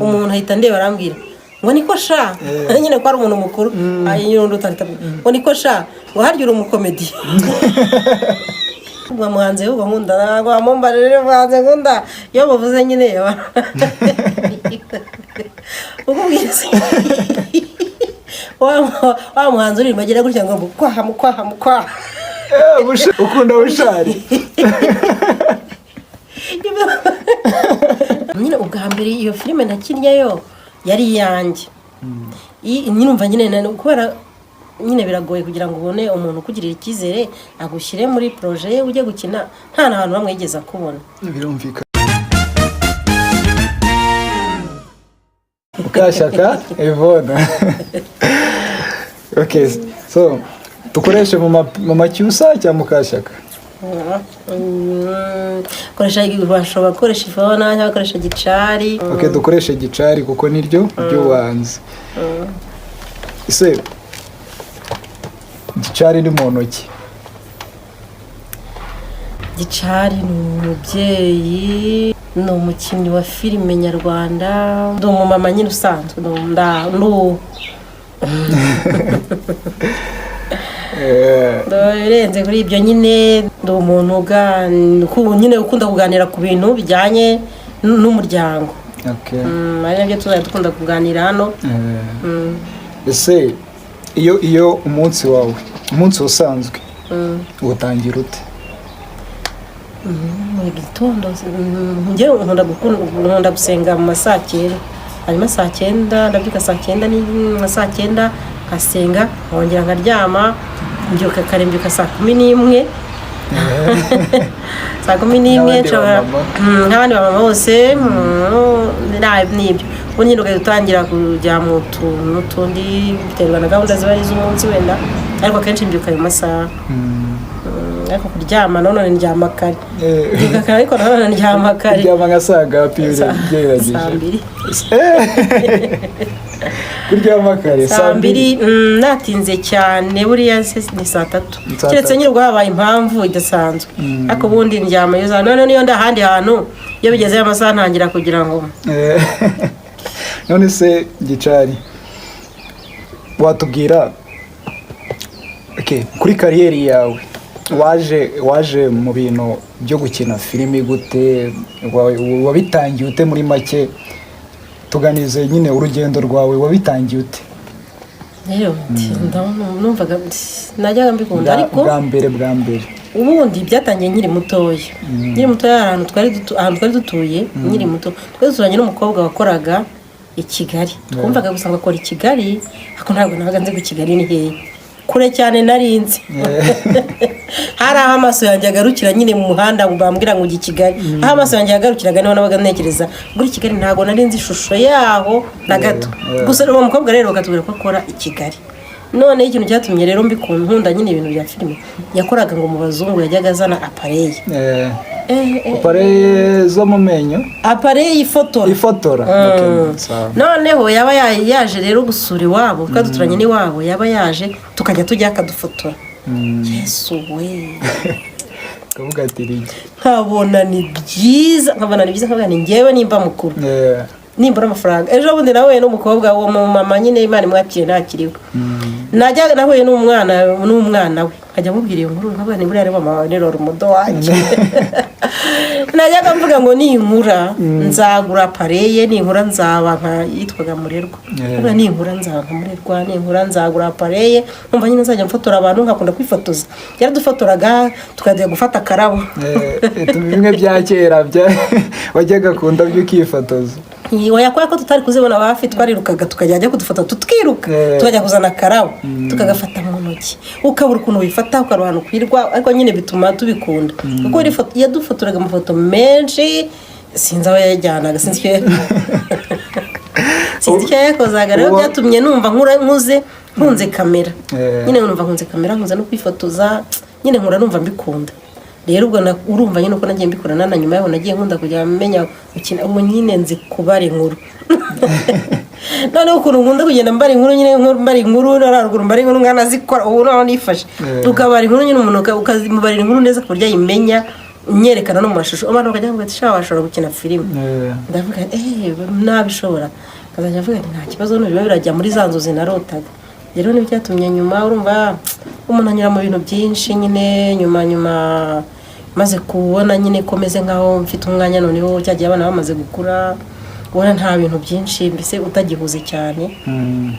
Umuntu ahita ndeba, arambwira ngo: "Niko sha." Nyine ko ari umuntu mukuru, undi utahita ngo: "Niko sha," ngo: "Harya uri umukomedi?" Ngo muhanzi ahubwo nkunda, ntabwo wamumbarire muhanzi nkunda. Iyo muvuze nyine ukubwira se wa muhanzi uririmba agira gutya ngo mukwaha, mukwaha, mukwaha. Ukunda Bushali? Nyine ubwa mbere iyo filime nakinnyeyo yari iyanjye. Nyine umva nyine kubera nyine biragoye kugira ngo ubone umuntu ukugirira icyizere, agushyire muri projet ye, ujye gukina nta n'ahantu bamwe yigeze akubona. Birumvikana. Mukashyaka Yvonne, okay, so dukoreshe mu macyusa cyangwa Mukashyaka? Koresha, bashobora gukoresha Ivona cyangwa gukoresha Gicari. Okay, dukoreshe Gicari kuko niryo ry'ubanza. Ese Gicari ni mu ntoki? Gicari ni umubyeyi, ni umukinnyi wa filime nyarwanda, ndi umumama nyine usanzwe, birenze kuri ibyo nyine ndi umuntu nyine ukunda kuganira ku bintu bijyanye n'umuryango. Ari nabyo tuzajya dukunda kuganira hano. Ese iyo umunsi wawe, umunsi usanzwe, utangira ute? Mu gitondo, njyewe nkunda gusenga mu ma saa 9, hanyuma saa 9 ndabyuka, saa 9 nka saa 9 nkasenga, nkongera nkaryama. Mbyuka kare, mbyuka saa 11, saa 11. Nk'abandi Nshobora bamama. Nk'abandi bamama bose, nibyo. Ubundi nyine ugahita utangira kujya mu tuntu n'utundi, biterwa na gahunda ziba ari iz'umunsi wenda, ariko akenshi mbyuka ayo masaha. Ariko kuryama nanone ndyama kare. Mbyuka kare ariko nanone ndyama kare. Kuryama nka saa ngapi ugereranyije? Saa 2. Kuryama kare? Saa 2, natinze cyane buriya se ni saa 3. Saa Keretse 3. nyine ubwo habaye impamvu idasanzwe, ariko ubundi ndyama iyo none niyo ndi ahandi hantu, iyo bigezeyo amasaha ntangira kugira ngo None se Gicari, watubwira, okay, kuri career yawe, waje mu bintu byo gukina filimi gute? Wabitangiye ute? Muri make tuganize nyine urugendo rwawe, wabitangiye ute? Rero numvaga najyaga mbikunda, ariko Bwa mbere, bwa mbere. Ubundi byatangiye nkiri mutoya, nkiri mutoya, ahantu twari dutuye nkiri muto, twari duturanye n'umukobwa wakoraga i Kigali. Twumvaga gusa ngo akora i Kigali, ariko ntabwo nabaga nzi ngo i Kigali ni hehe. Kure cyane narinzi, hari aho amaso yanjye agarukira nyine mu muhanda, bambwira ngo ujya i Kigali, aho amaso yanjye yagarukiraga niho nabaga ntekereza muri Kigali. Ntabwo nari nzi ishusho yaho na gato. Gusa uwo mukobwa rero bakatubwira ko akora i Kigali. Noneho ikintu cyatumye rero mbikunda, nkunda nyine ibintu bya filime, yakoraga ngo mu bazungu, yajyaga azana appareil. Appareil zo mu menyo? Appareil ifotora. Ifotora, okay, sawa. Noneho yaba yaje rero gusura iwabo, twari duturanye n'iwabo, yaba yaje tukajya tujya akadufotora. Yesu we! Kavuga ati rigi. Nkabona ni byiza, nkabona ni byiza, nkabona ni njyewe nimba mukuru, nimbura amafaranga. Ejo bundi nahuye n'umukobwa, uwo mumama nyine, Imana imwakire, ntakiriwe. Najya nahuye n'umwana we, nkajya mubwira iyo nkuru, nkavuga ni buriya rero mama wawe ni role model wanjye. Najyaga mvuga ngo ninkura nzagura appareil, ninkura nzaba nka yitwaga Murerwa. Nkavuga ninkura nzaba nka Murerwa, ninkura nzagura appareil, nkumva nyine nzajya mfotora abantu, nkakunda kwifotoza. Yaradufotoraga tukajya gufata akarabo. Bimwe bya kera bya wajyaga ku ndabyo ukifotoza. Oya, kubera ko tutari kuzibona hafi, twarirukaga tukajya ajya kudufata tukiruka, tukajya kuzana akarabo tukagafata mu ntoki, ukabura ukuntu wifata, ukabura ahantu ukwirwa, ariko nyine bituma tubikunda kuko yadufotoraga amafoto menshi, sinzi aho yayajyanaga, sinzi icyo yakozaga. Rero byatumye numva nkuze nkunze kamera. Nyine numva nkunze kamera, nkunze no kwifotoza, nyine nkura numva mbikunda. Rero ubwo urumva nyine uko nagiye mbikora, na nyuma yaho nagiye nkunda kujya menya gukina. Ubu nyine nzi kubara inkuru. Noneho ukuntu nkunda kugenda mbara inkuru nyine, mbara inkuru no haruguru, mbara inkuru nkanazikora. Ubu noneho nifashe, ukabara inkuru nyine, umuntu ukamubarira inkuru neza ku buryo ayimenya. nyerekana no mu mashusho, abantu bakajya bavuga ati: "Sha, washobora gukina filime." Ndavuga: "Eh, nabishobora." Nkazajya avuga nti: "Nta kibazo, biba birajya muri za nzozi narotaga." Rero ntibyatumye nyuma, urumva umuntu anyura mu bintu byinshi nyine. Nyuma maze kubona nyine ko meze nkaho mfite umwanya noneho, cyagiye abana bamaze gukura, ubona nta bintu byinshi, mbese utagihuze cyane,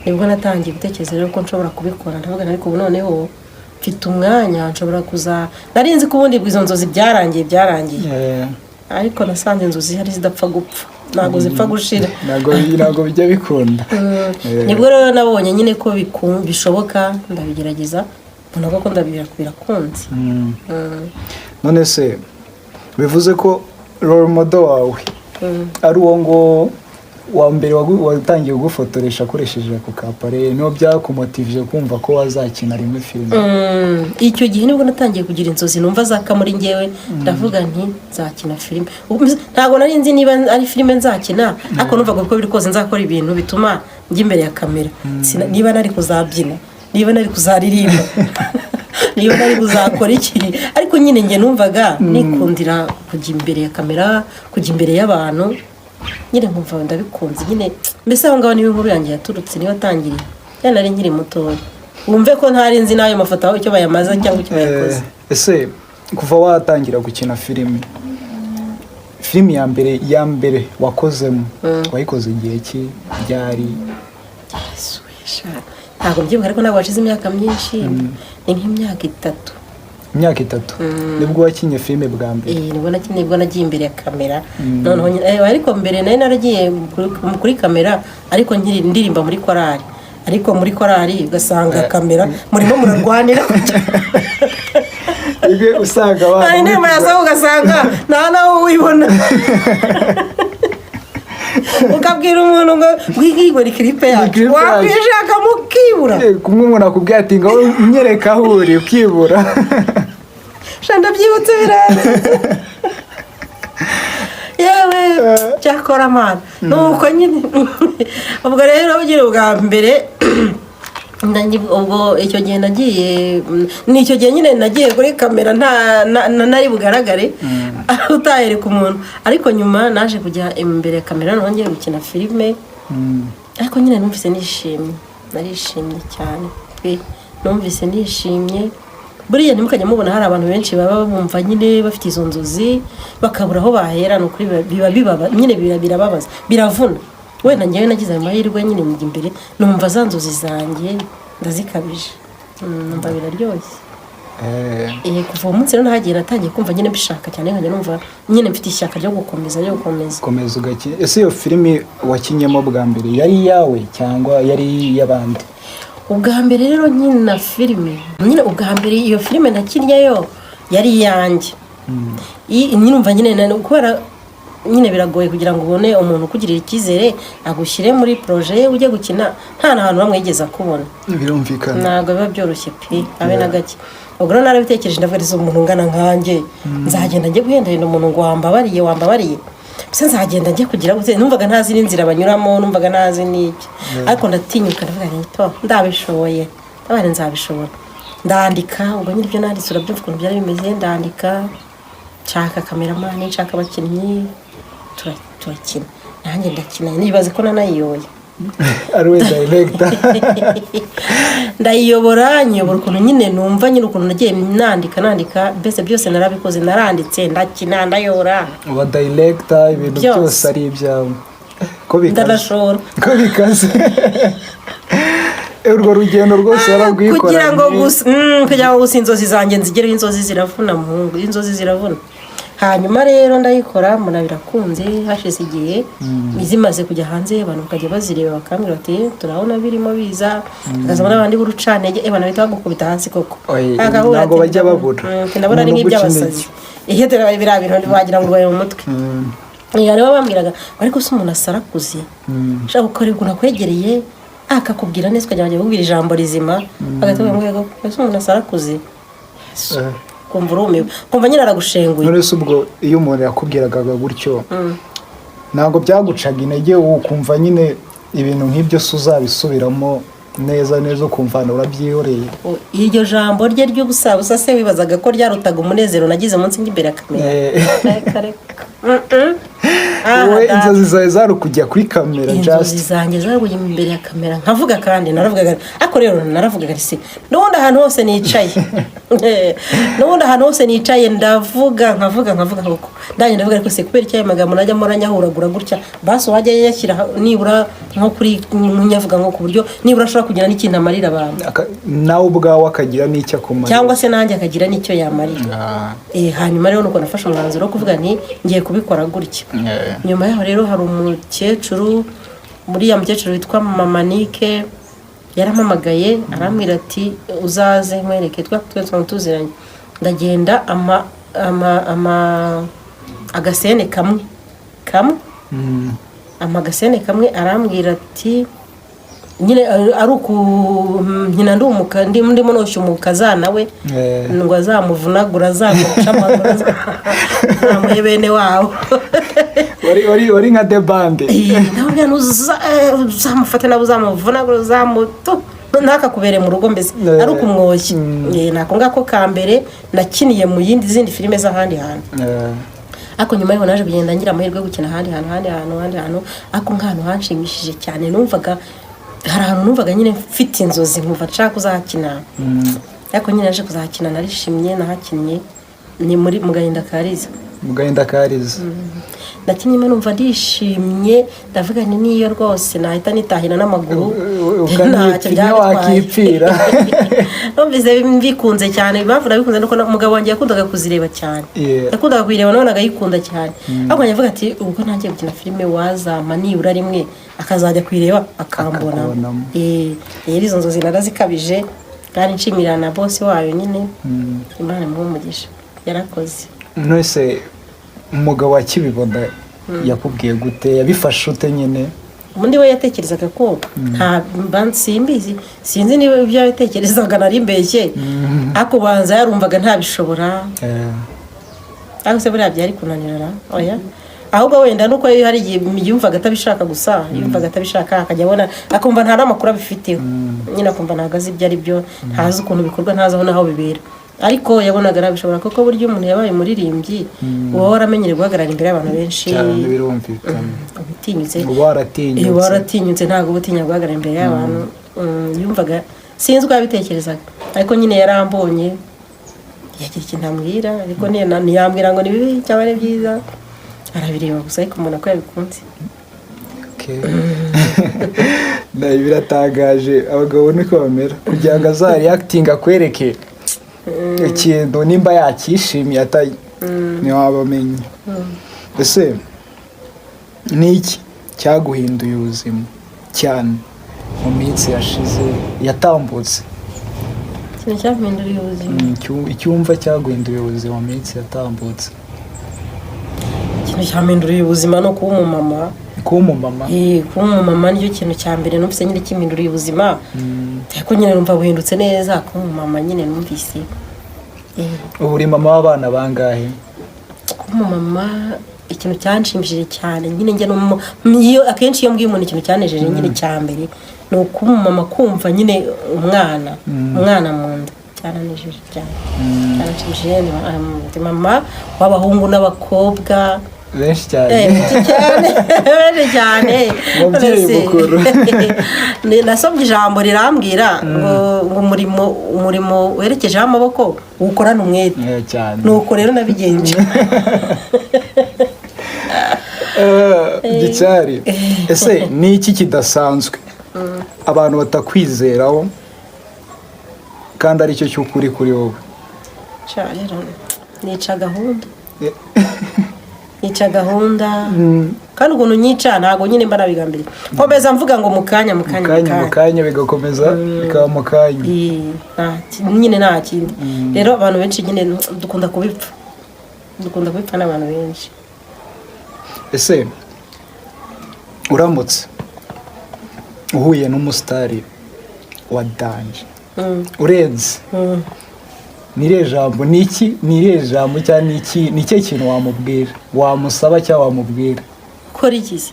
nibwo natangiye gutekereza rero ko nshobora kubikora. Ndavuga nti: "Ariko ubu noneho mfite umwanya, nshobora kuza." Nari nzi ko ubundi izo nzozi byarangiye, ariko nasanze inzozi hari zidapfa gupfa, ntabwo zipfa gushira. Ntabwo bijya bikunda. Nibwo rero nabonye nyine ko bishoboka, ndabigerageza, mbona koko birakunze. None se bivuze ko role model wawe ari uwo ngo wa mbere watangiye kugufotoresha akoresheje ako kapare, niho byakumotivije kumva ko wazakina rimwe filime? Icyo gihe nibwo natangiye kugira inzozi numva zaka muri njyewe, ndavuga nti: "Nzakina filime." Ntabwo nari nzi niba ari filime nzakina, ariko numvaga uko biri kose nzakora ibintu bituma njya imbere ya kamera. Niba nari kuzabyina, niba nari kuzaririmba, niba nari kuzakora iki, ariko nyine njye numvaga nikundira kujya imbere ya kamera, kujya imbere y'abantu nyine, nkumva ndabikunze nyine. Mbese aho ngaho niho inkuru yanjye yaturutse, niyo watangiriye. Yani nari nkiri mutoya, wumve ko ntari nzi n'ayo mafoto aho icyo bayamaze cyangwa icyo bayakoze. Ese kuva watangira gukina filime, filime ya mbere wakozemo wayikoze igihe ki, ryari? Yesu, sha, ntabwo mbyibuka, ariko ntabwo hashize imyaka myinshi, ni nk'imyaka 3. Imyaka 3 nibwo wakinye filime bwa mbere? Eh, nibwo nakinnye, nibwo nagiye imbere ya kamera noneho nyine. Ariko mbere nari naragiye kuri kamera, ariko nkiri ndirimba muri korali, ariko muri korali ugasanga kamera murimo murarwanira. Ibyo usanga abantu Hari indirimbo yasohoka ugasanga nta nawe wibona, ukabwira umuntu ngo ngwigwe ni clip yacu, Clip yacu. wakwishaka mukibura. Kumwe umuntu akubwira ati: "Ngo nyereka aho uri," ukibura. Sha, ndabyibutse, biranze yewe. Cyakora mana, nuko nyine ubwo rero ugira ubwa mbere, ubwo icyo gihe nagiye, ni icyo gihe nyine nagiye kuri kamera, nta nari bugaragare, utayereka umuntu. Ariko nyuma naje kujya imbere ya kamera nongeye gukina filime, ariko nyine numvise nishimye, narishimye cyane pe, numvise nishimye. Buriya ntimukajya mubona hari abantu benshi baba bumva nyine bafite izo nzozi bakabura aho bahera. Ni ukuri biba bibaba nyine, birababaza, biravuna. Wenda ngewe nagize ayo mahirwe nyine, njya imbere numva za nzozi zanjye ndazikabije. Numva biraryoshye. Kuva uwo munsi rero nahagiye, natangiye kumva nyine mbishaka cyane, nkajya numva nyine mfite ishyaka ryo gukomeza, ryo gukomeza. Komeza ugakina. Ese iyo filimi wakinyemo bwa mbere yari iyawe cyangwa yari iy'abandi? Ubwa mbere rero nkina filime nyine, ubwa mbere iyo filime nakinnyeyo yari iyanjye. Nyine umva nyine kubera nyine biragoye kugira ngo ubone umuntu ukugirira icyizere agushyire muri projet ye ujye gukina nta na hantu hamwe yigeze akubona. Birumvikana. Ntabwo biba byoroshye pe, habe na gake. Ubwo rero narabitekereje, ndavuga: "Ese umuntu ungana nkanjye nzagenda njye guhendahenda umuntu ngo wambabariye, wambabariye?" Mbese nzagenda njye kugira gute? Numvaga ntazi n'inzira banyuramo, numvaga ntazi n'ibyo, ariko ndatinyuka, ndavuga nti: "To, ndabishoboye, ndabona nzabishobora." Ndandika, ubwo nyine ibyo nanditse urabyumva ukuntu byari bimeze. Ndandika, nshaka cameraman, nshaka abakinnyi, turakina, nanjye ndakina, nibaze ko nanayiyoboye. Ari we director? Ndayiyobora, nyiyobora ukuntu nyine numva nyine ukuntu nagiye nandika, mbese byose narabikoze, naranditse, ndakina, ndayobora. Uba director, ibintu Byose. byose ari ibyawe, ko bikaze. Ndanashora. Ko bikaze, urwo rugendo rwose wararwikoranye. Kugira ngo gusa inzozi zanjye nzigereho. Inzozi ziravuna, muhungu, inzozi ziravuna. Hanyuma rero ndayikora, mbona birakunze. Hashize igihe zimaze kujya hanze, abantu bakajya bazireba bakambwira bati: "Turabona birimo biza." Hakazamo n'abandi b'urucantege, abantu bahita bagukubita hasi koko. Oye, Akabura ntabwo ati, bajya babura. Ndabona ari Umuntu uguca nk'iby'abasazi. intege. Iyo tureba biriya bintu wagira ngo urwaye mu mutwe. Hariho bambwiraga ngo: "Ariko se umuntu asarakuze, ushaka gukora ukuntu akwegereye akakubwira neza, ukajya bajya kukubwira ijambo rizima, agahita avuga ngo yego, ese umuntu asarakuze?" Kumva urumiwe, kumva nyine aragushenguye. None se ubwo iyo umuntu yakubwiraga gutyo, ntabwo byagucaga intege, ukumva nyine ibintu nk'ibyo se uzabisubiramo Neza neza, ukumva urabyihoreye. Iryo jambo rye ry'ubusabusa se wibazaga ko ryarutaga umunezero nagize munsi njya imbere ya kamera? Reka reka. Wowe Ah, inzozi zawe zari ukujya kuri kamera? Inzozi Just zanjye zari kujya imbere ya kamera nkavuga, kandi naravugaga. Ariko rero naravugaga se n'ubundi ahantu hose nicaye, n'ubundi ahantu hose nicaye ndavuga, nkavuga, nkavuga nk'uko ndanjye ndavuga. Ariko se kubera icyo ayo magambo najya mpora nyahuragura gutya, basi uwajya yayashyira nibura nko kuri nyavuga nko ku buryo nibura ashobora kugira n'ikintu amarira abantu. Nawe ubwawe akagira n'icyo akumarira. Cyangwa se nanjye akagira n'icyo yamarira. Hanyuma rero nuko nafashe umwanzuro wo kuvuga nti ngiye kubikora gutya. Nyuma yaho rero hari umukecuru, muri ya mukecuru witwa Mama Nike, yarampamagaye arambwira ati uzaze nkwereke, twa twese twaba tuziranye. Ndagenda, ama agasene kamwe kamwe, ama agasene kamwe, arambwira ati nyine ari uku nkina ndi umuka ndimo noshya umukazana we ngo azamuvunagura, azamuca amaguru, azamuhe bene wabo. Wari nka debande. Nawe uzamufate nawe uzamuvunagura, uzamutu ntakakubere mu rugo, mbese ari ukumwoshya. Ni ako ngako ka mbere nakiniye mu yindi zindi filime z'ahandi hantu. Ariko nyuma yaho naje kugenda ngira amahirwe yo gukina ahandi hantu, ahandi hantu, ahandi hantu. Ariko nk'ahantu hanshimishije cyane, numvaga hari ahantu numvaga nyine mfite inzozi, nkumva nshaka kuzahakina. Ariko nyine naje kuzahakina, narishimye, nahakinnye ni muri mu Gahinda ka Riza. Mu Gahinda ka Riza. Nakinnyemo numva ndishimye, ndavuga ni niyo rwose nahita nitahira n'amaguru ntacyo Ukanipfira byaba bitwaye. Wakipfira. Numvise mbikunze cyane. Impamvu nabikunze nuko umugabo wanjye yakundaga kuzireba cyane. Yakundaga kuyireba, none agayikunda cyane. Ariko nkavuga ati ubwo ntangiye gukina filime, wazampa nibura rimwe akazajya kuyireba akambona. Akakubonamo. Rero izo nzozi narazikabije, kandi nshimira na bosi wayo nyine. Imana imuhe umugisha, yarakoze. None umugabo akibibona yakubwiye gute? Yabifashe ute nyine? Ubundi we yatekerezaga ko nta simbizi, sinzi niba ibyo yatekerezaga nari mbeshye, ariko banza yarumvaga ntabishobora. Ariko se buriya byari kunanirana? Oya, ahubwo wenda nuko hari igihe yumvaga atabishaka gusa, yumvaga atabishaka, akajya abona akumva nta n'amakuru abifiteho nyine, akumva ntabwo azi ibyo ari byo, ntazi ukuntu bikorwa, ntazi aho n'aho bibera. Ariko yabonaga arabishobora, kuko burya umuntu yabaye umuririmbyi uba waramenyereye guhagarara imbere y'abantu benshi. Cyane, birumvikana. Utinyutse. Uba waratinyutse. Uba waratinyutse, ntabwo uba utinya guhagarara imbere y'abantu. Yumvaga sinzi uko yabitekerezaga, ariko nyine yarambonye yagira ikintu ambwira, ariko ntiyambwira ngo ni bibi cyangwa ni byiza, arabireba gusa, ariko mbona ko yabikunze. Okay. Biratangaje, abagabo niko bamera, kugira ngo azareactinge akwereke ikintu nimba yakishimiye ntiwabamenya. Ese ni iki cyaguhinduye ubuzima cyane mu minsi yashize yatambutse? Ikintu cyampinduriye ubuzima? Icyumva cyaguhinduye ubuzima mu minsi yatambutse. Ikintu cyampinduriye ubuzima ni ukuba umumama. Kuba umumama. Kuba umumama nicyo kintu cya mbere numvise nyine kimpinduriye ubuzima, ariko nyine numva buhindutse neza, kuba umumama nyine numvise. Ubu uri mama w'abana bangahe? Kuba umumama, ikintu cyanshimishije cyane nyine njya no iyo akenshi iyo mbwiye umuntu ikintu cyanejeje nyine cya mbere ni ukuba umumama, kumva nyine umwana mu nda, cyaranejeje cyane, cyaranshimishije. Ndi mama w'abahungu n'abakobwa. Benshi cyane. Benshi cyane, benshi cyane. Umubyeyi mukuru. Nasomye ijambo rirambwira ngo umurimo werekejeho amaboko uwukorane umwete. Cyane. Nuko rero nabigenje. Gicari, ese ni iki kidasanzwe abantu batakwizeraho kandi aricyo cy'ukuri kuri wowe? Sha, rero nica gahunda, nica gahunda, kandi ukuntu nyica ntabwo nyine mba nabigambiriye, nkomeza mvuga ngo mu kanya, mu kanya. Mu kanya, mu kanya, bigakomeza bikaba mu kanya. Nyine nta kindi. Rero abantu benshi nyine dukunda kubipfa, dukunda kubipfa n'abantu benshi. Ese uramutse uhuye n'umusitari wa danger urenze, ni irihe jambo, ni iki, ni irihe jambo cyangwa ni iki, ni ikihe kintu wamubwira, wamusaba cyangwa wamubwira? Kora iki se?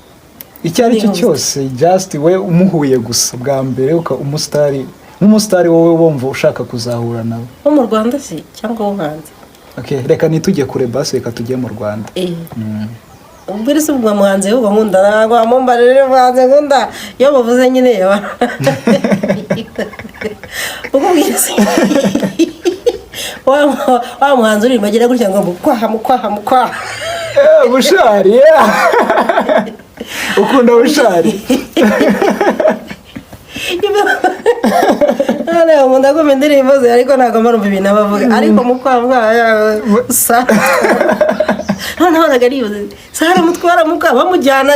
Icyo ari cyo Ni cyose, just we umuhuye gusa bwa mbere, umusitari, nk'umusitari wowe wumva ushaka kuzahura nawe. Wo mu Rwanda se cyangwa wo hanze? Okay, reka ntitujye kure, basi reka tujye mu Rwanda. Ubwo iri si ubwo muhanzi ahubwo nkunda, ntabwo wamumbarira umuhanzi nkunda iyo muvuze nyine ukubwira se wa muhanzi uririmba agira gutya ngo mukwaha, mukwaha, mukwaha. Bushali, yeah. Ukunda Bushali? None nkunda kumva indirimbo ze, ariko ntabwo mbarumva ibintu aba avuga, ariko mukwaha, mukwaha sa noneho nahoraga nibaza Sara mutwara mukwaha bamujyana.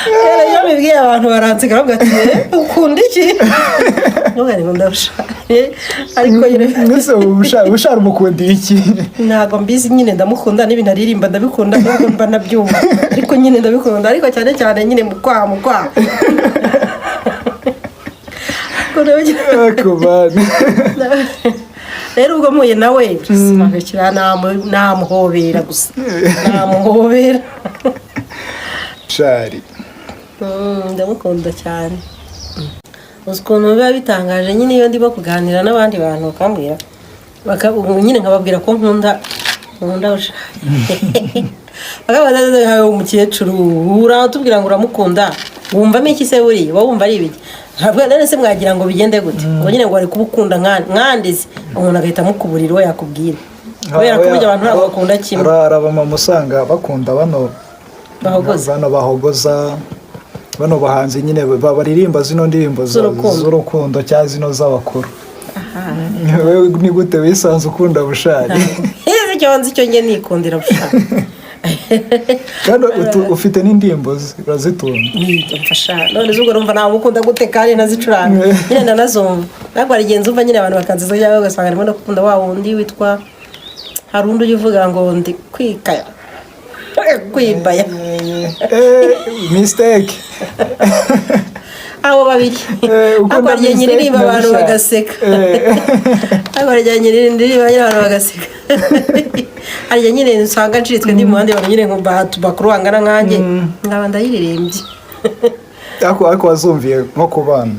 Rero iyo mbibwiye abantu baranseka, bavuga ati: "Eh, ukunda iki?" Nubwo nkunda Bushali, ariko nyine Mbese Bushali umukundiye iki? Ntabwo mbizi nyine, ndamukunda n'ibintu aririmba ndabikunda, nubwo mba nabyumva, ariko nyine ndabikunda, ariko cyane cyane nyine mukwaha, mukwaha. Ariko man. Rero ubwo mpuye nawe namuhobera gusa, namuhobera. Bushali. Ndamukunda cyane. Uzi ukuntu biba bitangaje nyine iyo ndimo kuganira n'abandi bantu bakambwira, nyine nkababwira ko nkunda Bushali, bakabaza nkawe umukecuru uratubwira ngo uramukunda, wumvamo iki se? Buriya wowe wumva ari ibiki? Ntabwo none se mwagira ngo bigende gute? Ngo nyine ngo ari kuba ukunda nkandeze, umuntu agahita amukuburira uwo yakubwira, kubera ko burya abantu ntabwo bakunda kimwe. Hari abamama usanga bakunda bano Bahogoza. Bano bahogoza, bano bahanzi nyine baririmba zino ndirimbo Z'urukundo. z'urukundo cyangwa zino z'abakuru. Wewe ni gute wisanze ukunda Bushali? Icyo icyo nzi cyo njye nikundira Bushali. Kandi ufite n'indirimbo ze, urazitunga? Nibyo, mfasha. None se ubwo urumva namukunda gute kandi ntazicuranga? Nyine ndanazumva, ntabwo hari igihe nzumva nyine abantu bakanziza, cyangwa ugasanga harimo no gukunda wa wundi witwa, hari undi ujya uvuga ngo ndi kwikaya, kwibaya. Mistake. Abo babiri. Ukunda Ariko hari igihe Mistake nyiririmba na abantu Bushali. bagaseka. Ariko hari igihe nyiririmba nyine abantu bagaseka. Hari igihe nyine usanga ncitswe ndi mu bandi bantu nyine nkumva bakuru bangana nkanjye, nkaba ndayiririmbye. Ariko wazumviye nko ku bana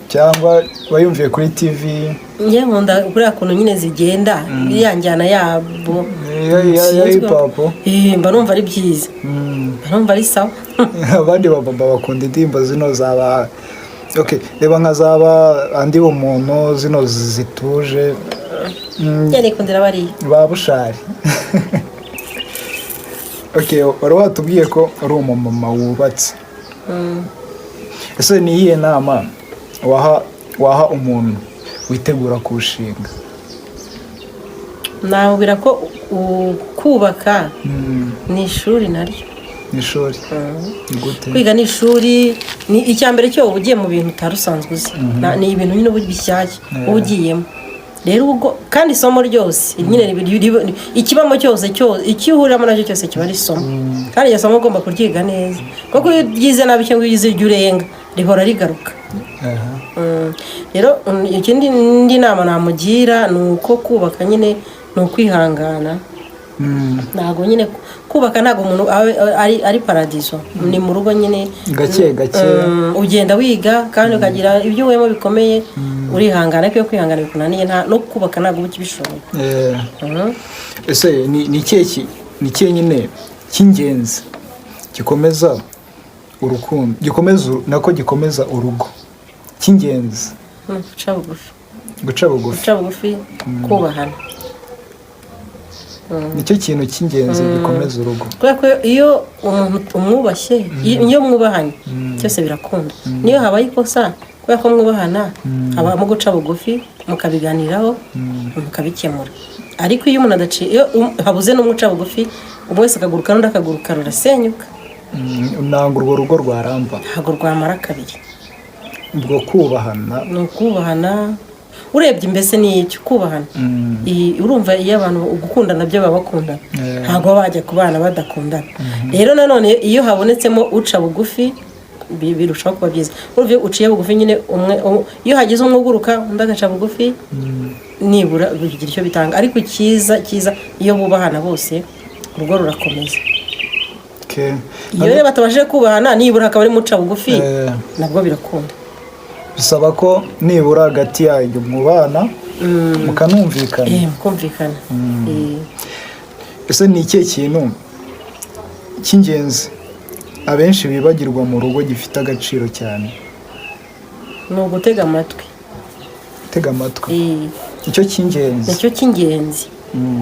cyangwa wayumviye kuri TV? Njye nkunda kuriya kuntu nyine zigenda, iriya njyana yabo. Ya hip hop. Mba numva ari byiza. Mba numva ari sawa. Abandi bapapa bakunda indirimbo zino zaba, okay, reba nka zaba andi umuntu zino zituje. Njye nikundira bariya. Ba Bushali. Okay, wari watubwiye ko uri umumama wubatse. Ese ni iyihe nama waha umuntu witegura kurushinga? Namubwira ko kubaka ni ishuri naryo. Ni ishuri? Ni gute? Kwiga ni ishuri. Ni icya mbere cyo uba ugiye mu bintu utari usanzwe uzi. Ni ibintu nyine uba bishyashya uba ugiyemo. Rero ubwo kandi isomo ryose nyine ikibamo cyose cyose, icyo uhuriramo nacyo cyose kiba ari isomo, kandi iryo somo ugomba kuryiga neza, kuko iyo uryize nabi cyangwa iyo uyize iryo urenga rihora rigaruka. Rero ikindi indi nama namugira ni uko kubaka nyine ni ukwihangana. Ntabwo nyine kubaka, ntabwo umuntu ari paradiso, ni mu rugo nyine. Gake gake. Ugenda wiga kandi ukagira ibyo uhuyemo bikomeye, urihangana, ariko iyo kwihangana bikunaniye no kubaka ntabwo uba ukibishoboye. Ese ni ikihe ni ikihe nyine cy'ingenzi gikomeza urukundo, gikomeza nako gikomeza urugo cy'ingenzi? Guca bugufi. Guca bugufi. Guca bugufi, kubahana. Nicyo kintu cy'ingenzi gikomeza urugo. Kubera ko iyo umuntu umwubashye, iyo mwubahanye byose birakunda. Niyo habaye ikosa, kubera ko mwubahana habamo guca bugufi, mukabiganiraho, mukabikemura. Ariko iyo umuntu adaciye, iyo habuze n'umwe uca bugufi, umwe wese akaguruka n'undi akaguruka, rurasenyuka. Ntabwo urwo rugo rwaramba. Ntabwo rwamara kabiri. Ubwo kubahana. Ni ukubahana. Urebye mbese ni icyo, kubahana. Urumva iyo abantu gukundana byo baba bakundana, ntabwo baba bajya kubana badakundana. Rero nanone iyo habonetsemo uca bugufi birushaho kuba byiza. Urumva iyo uciye bugufi nyine umwe, iyo hagize umwe uguruka undi agaca bugufi, nibura bigira icyo bitanga. Ariko icyiza cyiza iyo bubahana bose, urugo rurakomeza. Okay. Iyo rero batabashije kubahana, nibura hakaba ari muca bugufi, nabwo birakunda. Bisaba ko nibura hagati yanyu mubana mukanumvikana. Mukumvikana. Ese ni ikihe kintu cy'ingenzi abenshi bibagirwa mu rugo gifite agaciro cyane? Ni ugutega amatwi. Tega amatwi, icyo cy'ingenzi. Nicyo cy'ingenzi,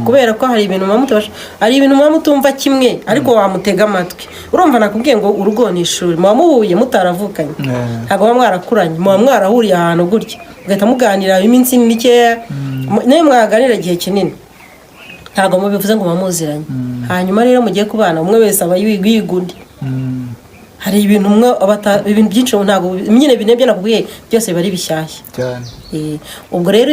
kubera ko hari ibintu muba mutabasha, hari ibintu muba mutumva kimwe, ariko wamutega amatwi. Urumva nakubwiye ngo urugo ni ishuri, muba muhuye mutaravukanye, ntabwo muba mwarakuranye, muba mwarahuriye ahantu gutya mugahita muganira iminsi mikeya. Niyo mwaganira igihe kinini, ntabwo mubivuze ngo muba muziranye. Hanyuma rero mugiye kubana, umwe wese aba yiga undi. Hari ibintu umwe ibintu byinshi ntabwo nyine ibintu nakubwiye byose biba ari bishyashya. Cyane. Ubwo rero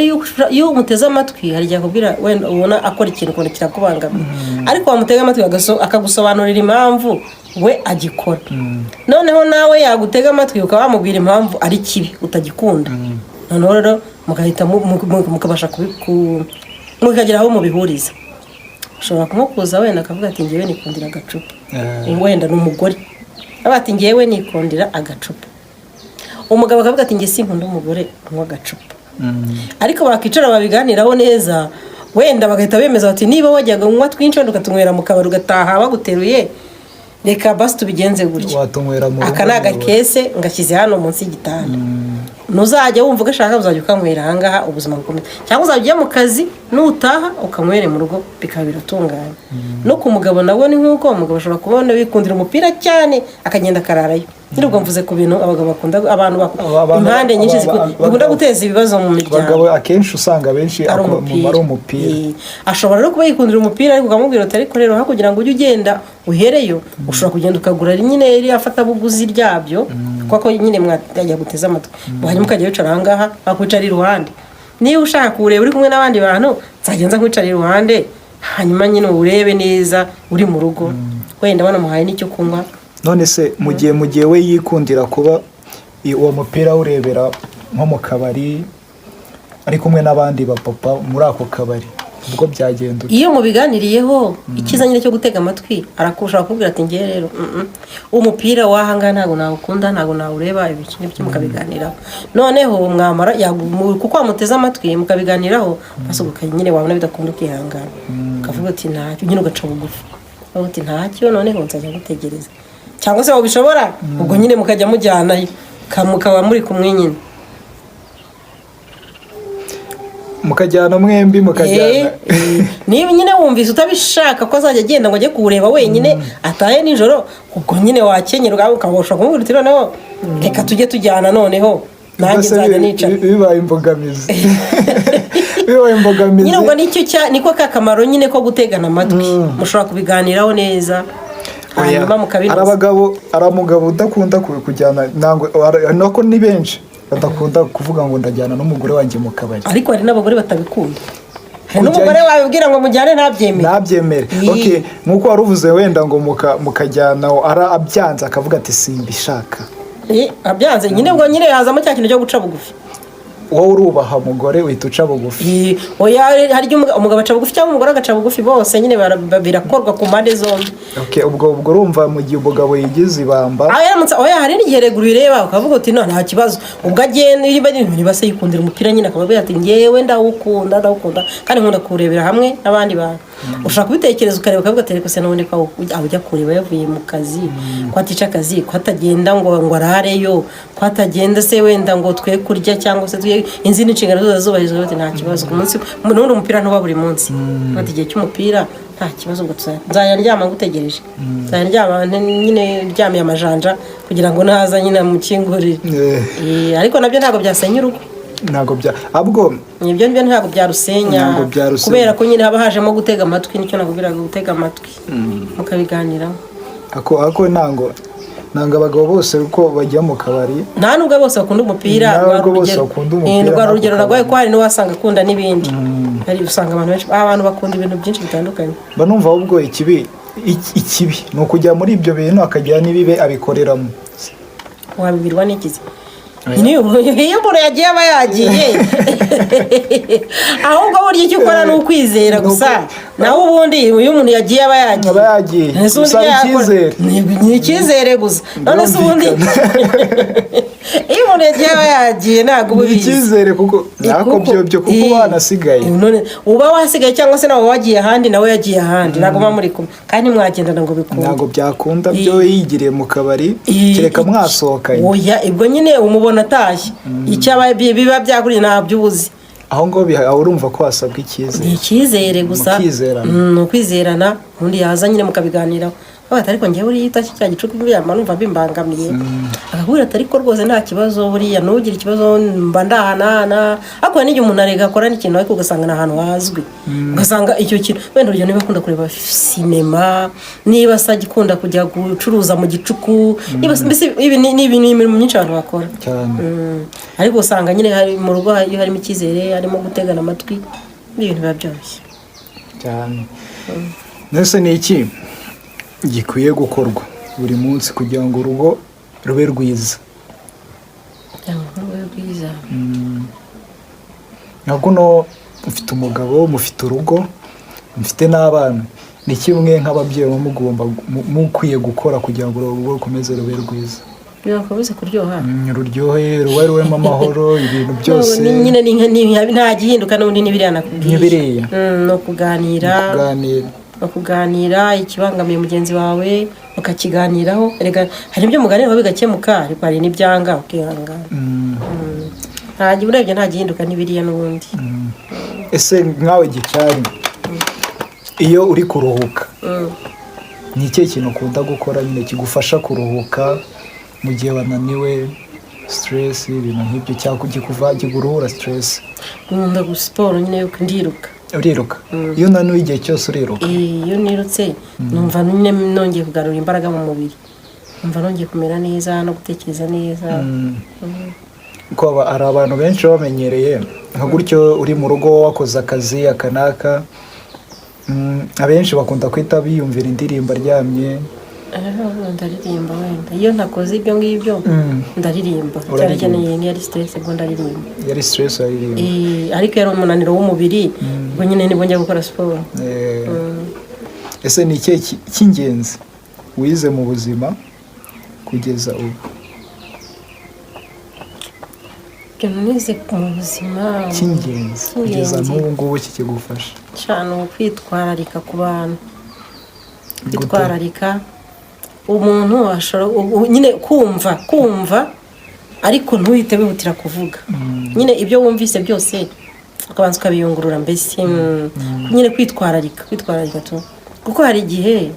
iyo umuteze amatwi, hari igihe akubwira, wenda ubona akora ikintu ukabona kirakubangamiye, ariko wamutega amatwi akagusobanurira impamvu we agikora. Noneho nawe yagutega amatwi ukaba wamubwira impamvu ari kibi utagikunda. Noneho rero mugahita mukabasha mukagera aho mubihuriza. Ushobora kumukuza wenda akavuga ati: "Ngewe nikundira agacupa." Wenda ni umugore aba ati: "Ngewe nikundira agacupa." Umugabo akavuga ati: "Nge sinkunda umugore unywa agacupa." Ariko bakicara babiganiraho neza, wenda bagahita bemeza bati: "Niba wajyaga unywa twinshi, wenda ukatunywera mu kabari, ugataha baguteruye, reka basi tubigenze gutya." Watunywera mu rugo. "Aka ni agakese ngashyize hano munsi y'igitanda, ntuzajya wumva ugashaka, uzajya ukanywera ahangaha, ubuzima bukomeye, cyangwa uzajya ujya mu kazi, nutaha ukanywere mu rugo," bikaba biratunganye. No ku mugabo nawe ni nk'uko umugabo ashobora kubona wikundira umupira cyane, akagenda akararayo nyine. Ubwo mvuze ku bintu abagabo bakunda, abantu impande nyinshi zikunda guteza ibibazo mu miryango. Abagabo akenshi usanga abenshi ari umupira. Ari umupira. Ashobora no kuba yikundira umupira, ariko ukamubwira uti: "Ariko rero aho kugira ngo ujye ugenda uhereyo, ushobora kugenda ukagura nyine iriya fatabuguzi ryabyo," kuko nyine mwajya guteza amatwi, hanyuma ukajya wicara ahangaha, bakwicara iruhande. "Niba ushaka kuwureba uri kumwe n'abandi bantu, nzajya nza nkwicara iruhande, hanyuma nyine uwurebe neza uri mu rugo," wenda banamuhaye n'icyo kunywa. None se mu gihe we yikundira kuba uwo mupira awurebera nko mu kabari, ari kumwe n'abandi bapapa muri ako kabari, ubwo byagenda ute? Iyo mubiganiriyeho, icyiza nyine cyo gutega amatwi, arakushobora kukubwira ati: "Ngewe rero umupira w'ahangaha ntabwo nawukunda, ntabwo nawureba," ibiki n'ibiki, mukabiganiraho. Noneho mwamara kuko wamuteze amatwi mukabiganiraho, basubuka nyine, wabona bidakunda ukihangana, ukavuga uti: "Ntacyo," nyine ugaca bugufi, ukavuga uti: "Ntacyo, noneho nzajya gutegereza," cyangwa se wabishobora ubwo nyine mukajya mujyanayo, mukaba muri kumwe nyine. Mukajyana mwembi, mukajyana. Niba nyine wumvise utabishaka ko azajya agenda ngo ajye kuwureba wenyine, atahe nijoro, ubwo nyine wakenyerwa, ukaba ushobora kumubwira uti: "Noneho reka tujye tujyana, noneho nanjye Ubwo se nzajya nicara." Bibaye imbogamizi. Nyine ubwo nicyo cya niko kakamaro nyine ko gutegana amatwi, mushobora kubiganiraho neza, Oya, hanyuma hari mukabinoza. Abagabo, hari umugabo udakunda kujyana, ntabwo nako ni benshi badakunda kuvuga ngo ndajyana n'umugore wanjye mu kabari. Ariko hari n'abagore batabikunda, hari n'umugore wabibwira ngo mujyane ntabyemere. Ntabyemere. Okay, nk'uko wari uvuze wenda ngo mukajyana, ara abyanze akavuga ati: "Simbishaka." Abyanze nyine, ubwo nyine hazamo cya kintu cyo guca bugufi. Wowe urubaha umugore, uhita uca bugufi. Oya, hari igihe umugabo aca bugufi cyangwa umugore agaca bugufi, bose nyine birakorwa ku mpande zombi. Okay, ubwo urumva mu gihe umugabo yigize ibamba. Aho yaramutse, oya, hari n'igihe regura uyireba ukavuga uti: "No, nta kibazo." Ubwo agenda, niba niba se yikundira umupira nyine, akavuga ati: "Ngewe ndawukunda, ndawukunda kandi nkunda kuwurebera hamwe n'abandi bantu." Ushobora kubitekereza ukareba, ukavuga ati: "Ariko se n'ubundi ko aho ujya kureba yavuye mu kazi, ko atica akazi, ko atagenda ngo arareyo, ko atagenda se wenda ngo twe kurya cyangwa se twe izindi nshingano zose zubahirizwa," bati: "Nta kibazo." Ku munsi n'ubundi umupira ntuba buri munsi. Bati: "Igihe cy'umupira nta kibazo, ubwo nzajya ndyama ngutegereje, nzajya ndyama nyine ndyamiye amajanja kugira ngo naza nyine amukingurire." Ariko nabyo ntabwo byasenya urugo. Ntabwo bya ahubwo Ibyo ngibyo ntabwo byarusenya. Ntabwo byarusenya. Kubera ko nyine haba hajemo gutega amatwi, nicyo nakubwiraga, gutega amatwi mukabiganiraho. Ako ntango abagabo bose uko bajya mu kabari. Nta nubwo bose bakunda umupira. Nta Rwa nubwo bose rugero. bakunda umupira, Rwa nako rugero naguhaye, kabari. ko hari n'uwasanga akunda n'ibindi. Hari usanga abantu benshi, abantu bakunda ibintu byinshi bitandukanye. Mba numva ahubwo ikibi ni ukujya muri ibyo bintu akagira n'ibibe abikoreramo. Wabibwirwa n'ikizi? Iyo umuntu yagiye aba yagiye. Ahubwo burya icyo ukora ni ukwizera gusa. Naho ubundi iyo umuntu yagiye aba yagiye. Aba yagiye. Ese ubundi Usaba ibyo yakora- icyizere. Ni icyizere gusa. None se ubundi iyo umuntu yagiye aba yagiye, ntabwo uba Ni ubizi. icyizere, kuko nako byo kuko uba wanasigaye. None uba wasigaye, cyangwa se nawe wagiye ahandi, nawe yagiye ahandi, ntabwo muba muri kumwe kandi mwagendana ngo bikunde. Ntabwo byakunda byo, yigiriye mu kabari, kereka mwasohokanye. Oya, ubwo nyine umubona atashye, icyo aba biba byakuriye ntabyo ubuzi. Aho ngaho aho urumva ko hasabwa icyizere. Ni icyizere gusa. Mukizerana. Ni ukwizerana. Ubundi yaza nyine mukabiganiraho. Avuga ati: "Ariko njyewe buriya utashye cya gicuku buriya mba numva bimbangamiye." Akakubwira ati: "Ariko rwose nta kibazo, buriya ntugire ikibazo, mba ndahanahana." Ariko hari n'igihe umuntu arega akora n'ikintu, ariko ugasanga ni ahantu hazwi, ugasanga icyo kintu wenda, urugero, niba akunda kureba sinema, niba se agikunda kujya gucuruza mu gicuku, niba se, mbese ibi ni ibintu, imirimo myinshi abantu bakora. Cyane. Ariko usanga nyine hari mu rugo, iyo harimo icyizere, harimo gutegana amatwi, n'ibintu biba byoroshye. Cyane. Mbese ni iki gikwiye gukorwa buri munsi kugira ngo urugo rube rwiza? Kugira ngo urugo rube rwiza. Nka kuno mufite umugabo, mufite urugo, mufite n'abana, ni kimwe nk'ababyeyi muba mugomba mukwiye gukora kugira ngo urugo rukomeze rube rwiza? Kugira ngo rukomeze kuryoha. Ruryohe, ruba rubemo amahoro, ibintu byose. Nyine nta gihinduka n'ubundi, ni biriya nakubwiye. Ni biriya. Ni ukuganira. Kuganira. Ni ukuganira, ikibangamiye mugenzi wawe mukakiganiraho. Erega hari ibyo muganiraho bigakemuka, ariko hari n'ibyanga ukihangana. Nta urebye nta gihinduka, ni biriya n'ubundi. Ese nkawe Gicyari, iyo uri kuruhuka, ni ikihe kintu ukunda gukora nyine kigufasha kuruhuka mu gihe wananiwe, stress, ibintu nk'ibyo, cyangwa kikuva kiguruhura stress? Nkunda siporo nyine yo ndiruka. Uriruka? Iyo unaniwe igihe cyose uriruka? Iyo nirutse numva nyine nongeye kugarura imbaraga mu mubiri, numva nongeye kumera neza no gutekereza neza. Ko hari abantu benshi baba bamenyereye nka gutyo, uri mu rugo wakoze akazi aka n'aka, abenshi bakunda guhita biyumvira indirimbo aryamye. Ndaririmba wenda iyo ntakoze ibyo ngibyo, ndaririmba cyane. Uraririmba. Cyane nk'iyo ari stress, ubwo ndaririmba. Yari stress uraririmba? Ariko iyo ari umunaniro w'umubiri, ubwo nyine nibwo njya gukora siporo. Ese ni ikihe cy'ingenzi wize mu buzima kugeza ubu? Ikintu nize mu buzima Cy'ingenzi kugeza Cy'ingenzi. n'ubu ngubu kikigufasha? Cyane, ukwitwararika ku bantu. Kwitwararika, umuntu ashobora nyine kumva ariko ntuhite wihutira kuvuga. Nyine ibyo wumvise byose ukabanza ukabiyungurura mbese. Nyine kwitwararika tu, kuko hari igihe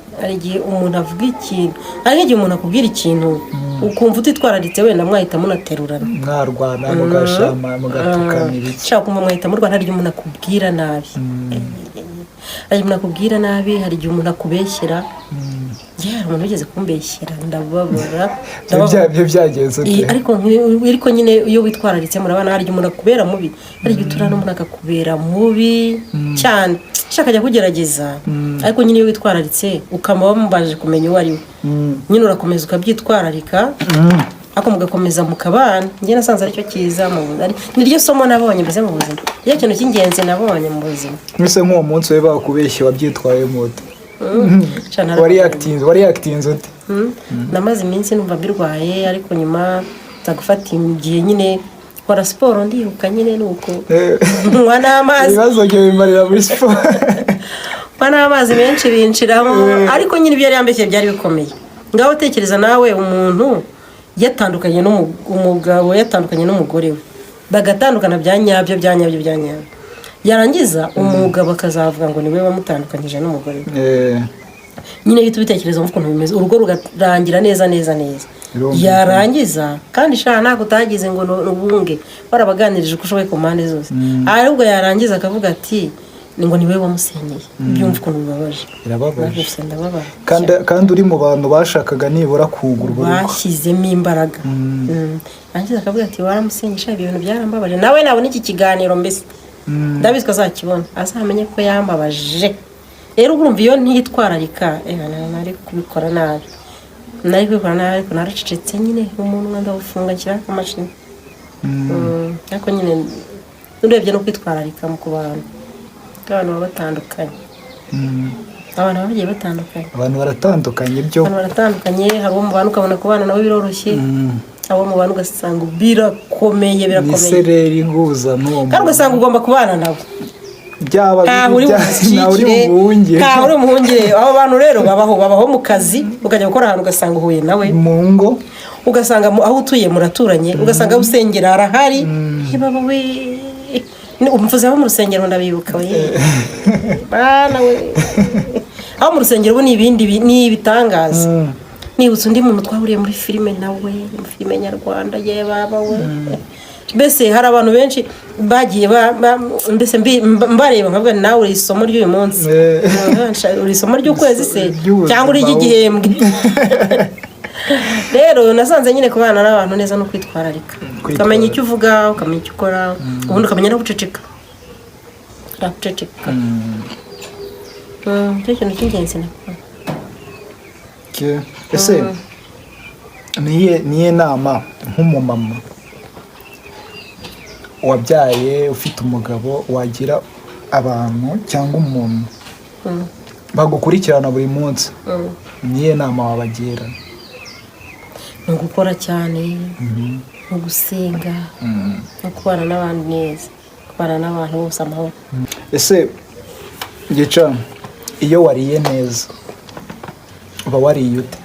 umuntu avuga ikintu, hari nk'igihe umuntu akubwira ikintu ukumva utitwararitse, wenda mwahita munaterurana. Mwarwana, mugashama, mugatukana, ibiki. Ushaka kumva mwahita murwana. Hari igihe umuntu akubwira nabi, hari igihe umuntu akubwira nabi, hari igihe umuntu akubeshyera. Njye hari umuntu wigeze kumbeshyera, ndababara, Ibyo ndababara. Byo byagenze ute? Ariko nyine iyo witwararitse murabana. Hari igihe umuntu akubera mubi, hari igihe uturana n'umuntu akakubera mubi cyane, ushaka ajya kugerageza. Ariko nyine iyo witwararitse, ukaba wamubajije kumenya uwo ari we, nyine urakomeza ukabyitwararika, ariko mugakomeza mukabana. Njye nasanze aricyo cyiza mu buzima, niryo somo nabonye mbese mu buzima, nicyo kintu cy'ingenzi nabonye mu buzima. Mbese nk'uwo munsi we bakubeshye, wabyitwayemo ute? Cyane. Wari yakitinze ute? Namaze iminsi numva mbirwaye, ariko nyuma nza gufata igihe nyine nkora siporo, ndiruka nyine, nuko nywa n'amazi. Ibibazo byawe bimarira muri siporo. Nywa n'amazi menshi, binshiramo. Ariko nyine ibyo yari yambeshye byari bikomeye. Ngaho tekereza nawe, umuntu yatandukanye n'umugabo, yatandukanye n'umugore we, bagatandukana bya nyabyo, bya nyabyo, bya nyabyo, yarangiza umugabo akazavuga ngo niwe wamutandukanyije n'umugore we. Nyine iyo ubitekereza wumva ukuntu bimeze, urugo rugarangira neza neza neza. Birumvikana. Yarangiza kandi sha ntabwo utagize ngo ubunge, warabaganirije uko ushoboye ku mpande zose, ahubwo yarangiza akavuga ati ni ngo niwe wamusenyeye. Byumva ukuntu bibabaje. Birababaje. Narwose ndababara. Kandi uri mu bantu bashakaga nibura kunga urwo rugo. Bashyizemo imbaraga. Yarangiza akavuga ati waramusenyeye. Sha ibyo bintu byarambabaje. Nawe nabona iki kiganiro, mbese ndabizi ko azakibona, azamenye ko yambabaje. Rero urumva iyo ntitwararika, nari kubikora nabi, nari kubikora nabi, ariko naracecetse nyine, umunwa ndawufunga, nshyiraho akamashini. Ariko nyine urebye no kwitwararika mu ku bantu, kuko abantu baba batandukanye. Abantu baba bagiye batandukanye. Abantu baratandukanye byo. Abantu baratandukanye. Hari uwo mubana ukabona kubana nawe biroroshye, abo mubana ugasanga birakomeye. Ni Birakomeye. Isereri ihuza n'uwo Kandi ugasanga ugomba kubana nawe. Byaba Ntaho uri ntaho uri bumushyikire. buhunge. Ntaho uri buhungire. Abo bantu rero babaho mu kazi, ukajya gukora ahantu ugasanga uhuye nawe. Mu ngo. Ugasanga aho utuye muraturanye, ugasanga aho usengera harahari. Baba we, umvuze abo mu rusengero ndabibuka we, bana we, aho mu rusengero ubu ni ibindi ni ibitangaza. Nibutse undi muntu twahuriye muri filime nawe, muri filime nyarwanda, ye baba we. Mbese hari abantu benshi bagiye mbese mbareba nkavuga nti nawe uri isomo ry'uyu munsi. Uri isomo ry'ukwezi se Ry'ubuzima. cyangwa uri ry'igihembwe. Rero nasanze nyine kubana n'abantu neza no kwitwararika, ukamenya icyo uvuga, ukamenya icyo ukora, ubundi ukamenya no guceceka, guceceka. Nicyo kintu cy'ingenzi nakora. Okay. Ese niye nama nk'umumama wabyaye, ufite umugabo, wagira abantu cyangwa umuntu bagukurikirana buri munsi, niye nama wabagira? Ni ugukora cyane, ni ugusenga, no kubana n'abandi neza, kubana n'abantu bose amahoro. Ese Gica, iyo wariye neza uba wariye ute?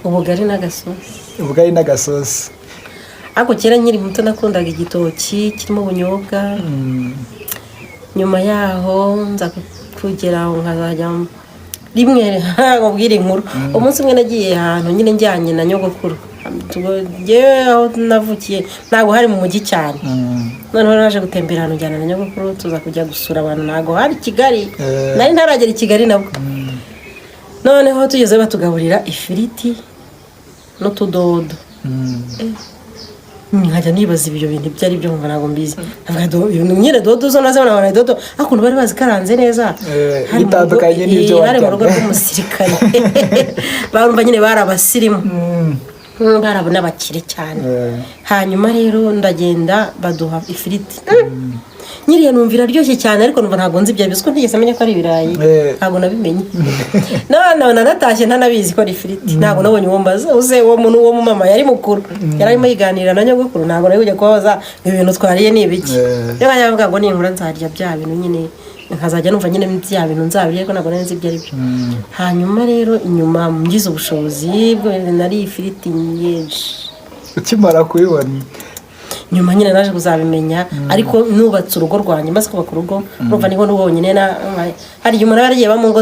Ubugari n'agasosi. Ubugari n'agasosi. Ariko kera nkiri muto nakundaga igitoki kirimo ubunyobwa. Nyuma yaho nza kugera aho nkazajya rimwe nkubwire inkuru. Umunsi umwe nagiye ahantu nyine njyanye na nyogokuru. Njyewe aho navukiye ntabwo hari mu mujyi cyane. Noneho naje gutembera ahantu njyana na nyogokuru, tuza kujya gusura abantu, ntabwo hari Kigali. Nari ntaragera i Kigali nabwo. Noneho tugeze batugaburira ifiriti n'utudodo. Nkajya nibaza ibyo bintu ibyo ari byo, nkumva ntabwo mbizi. Nkavuga ibintu nyine dodo zo nazo nabona dodo, ariko ukuntu bari bazikaranze neza. Hari mu rugo- Bitandukanye n'ibyo hari mu rugo waryaga. rw'umusirikare, barumva nyine bari abasirimu. Bari n'abakire cyane. Hanyuma rero ndagenda baduha ifiriti, nyiriya numva iraryoshye cyane, ariko numva ntabwo nzi ibyo aribyo, kuko ntigeze menya ko ari ibirayi. Ntabwo nabimenye, none nanatashye ntanabizi ko ari ifiriti. Ntabwo nabonye uwo mbaza, uze uwo muntu, uwo mumama yari mukuru, yari arimo yiganirira na nyogokuru. Ntabwo nari kujya kubabaza ngo ibi bintu twariye ni ibiki. Rero bajya bavuga ngo ninkura nzarya bya bintu nyine, nkazajya numva nyine bya bintu nzabirya, ariko ntabwo nari nzi ibyo ari byo. Hanyuma rero inyuma ngize ubushobozi bwo nariye ifiriti nyinshi. Ukimara kubibona. Nyuma nyine naje kuzabimenya, ariko nubatse urugo rwanjye, maze kubaka urugo, urumva niho wonyine hari igihe umuntu aba yaragiye aba mu ngo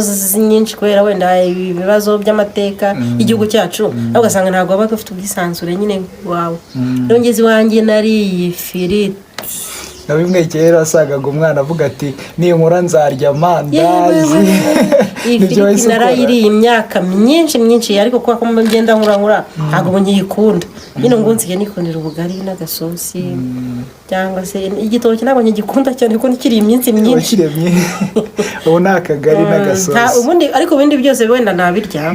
nyinshi kubera wenda ibibazo by'amateka y'igihugu cyacu, ariko ugasanga ntabwo waba ufite ubwisanzure nyine wawe. Rero ngeze iwanjye nariye ifiriti. Na bimwe kera wasangaga umwana avuga ati ninkura nzarya amandazi. Iyi Nibyo firiti wahise ukora? Narayiriye imyaka myinshi myinshi, ariko kubera ko ngenda nkura nkura ntabwo ubu nkiyikunda nyine. Ngo nsigaye nikundira ubugari n'agasosi cyangwa se igitoki. Ntabwo nkigikunda cyane kuko nikiri iminsi myinshi. Wakiremye ubu ni akagari n'agasosi. Ubundi ariko ibindi byose wenda nabirya,